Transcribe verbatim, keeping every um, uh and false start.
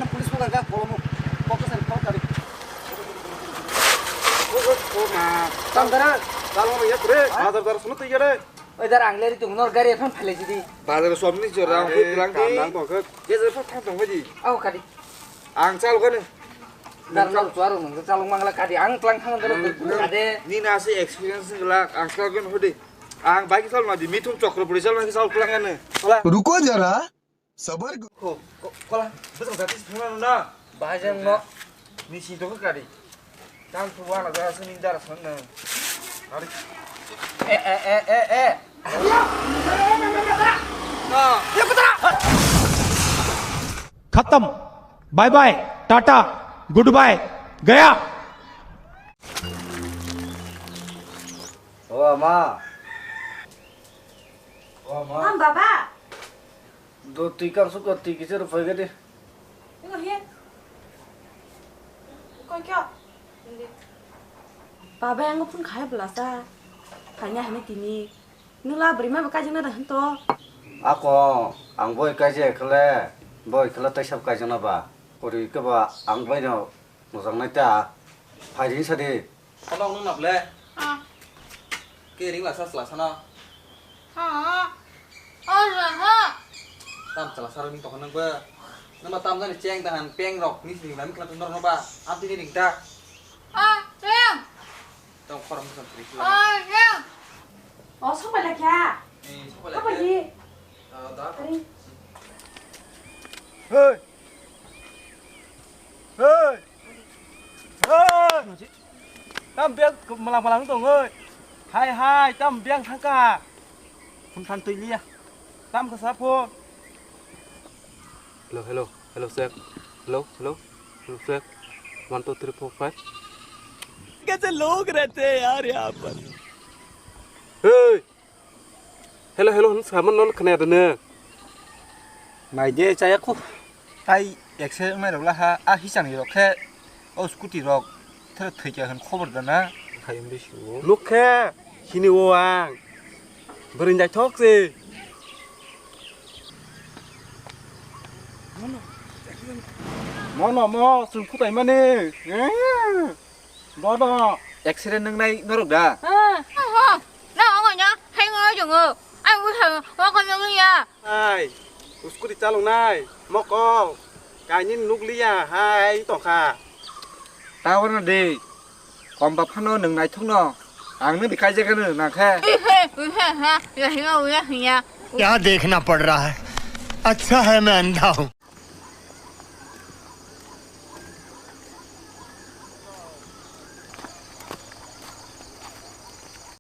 Police mo ga kolomo. Kok sa kok kari. O, o, o, ma. Tang dara. Tang mo ya pre. Bazar dar sunu tiya re. Oi dar ang leri tung nor gari phone phale jidi. Bazar somni jora. Are, bilang di. Kandang tong khe. Ye jora phone thang tong di. Au kari. Ang chal kani. Dar nang chuaro nang chalung mangla kadi ang tlang thang daro kade. Nini ase experience glak ang chal kani hodi. Ang bike chal ma di mithun chokro puri chal ma chal tlang kani. Kola. Ruko jara, sabar ko. Ko, ko, kola. Betul gratis puna na. Bahajang no. Ni si to kadi. Tang tu wana da se ning dar san na. Ari. Eh, eh, eh, eh, eh. खत्म। Bye bye, tata, goodbye, गया। O ama. O ama. Mam baba. Do twi kang suk twi kisa rw phai gadi. Ino he. Koi kyo. Baba yang phun khai belasa. Kanya hene tini. Nula beri ma baka jeng na dah to. Ako ang boy kaje khle. Boy khle tai sab kaje na ba. Kori ke ba ang boy no. Mojang nai ta. Phai ring sa di. Khonok nung nap le. Ah. Ke ring la sa sla sana. Ha. Oh, ha. Tam chala sa ring tokon nang ba. Nama tam jani cheng tahan peng rok ni sini lam kla tung no ba. Am tini ring ta. Ah, cheng. Tong khorom sa tri kla. Ah, cheng. Oh, sok bai la kya? Eh, sok bai la kya? Apa ni? Ah, da. Ari. Hei. Hei! Hei! Tam beng malang malang tong hei. Hai hai, tam beng thangka. Phun than twi liya. Tam kasa phun. Hello, hello, hello, sir. Hello, hello, hello, sir. One, two, three, four, five. कैसे लोग रहते हैं यार यहाँ पर। Hei! Hello, hello, hwn saman non khna dene. Nai de chaya khu. Tai accident mai rok laha, a hisang rok khe, o scooty rok, thara thwi kya hwn khobor da na. Hai bisi o. Nuk khe, sini o ang. Bwrwi jai thok se. Mono mo, sung khutai mani. Eh. Bono accident nwngnai norok da? Ah, ho. Na ongoi na hai ngoi jongo. Ai wi ha wa ko nang ya. Ai. Uskuri chalung nai. Moko. Kaini nukliya hai tongkha. Tawar na de. Kom ba phano nwngnai thukno. Ang nini kai jaga no nangkhe. Ui he, ui he ha. Ya hi ya, ya hi ya. क्या देखना पड़ रहा है? अच्छा है मैं अंधा हूँ।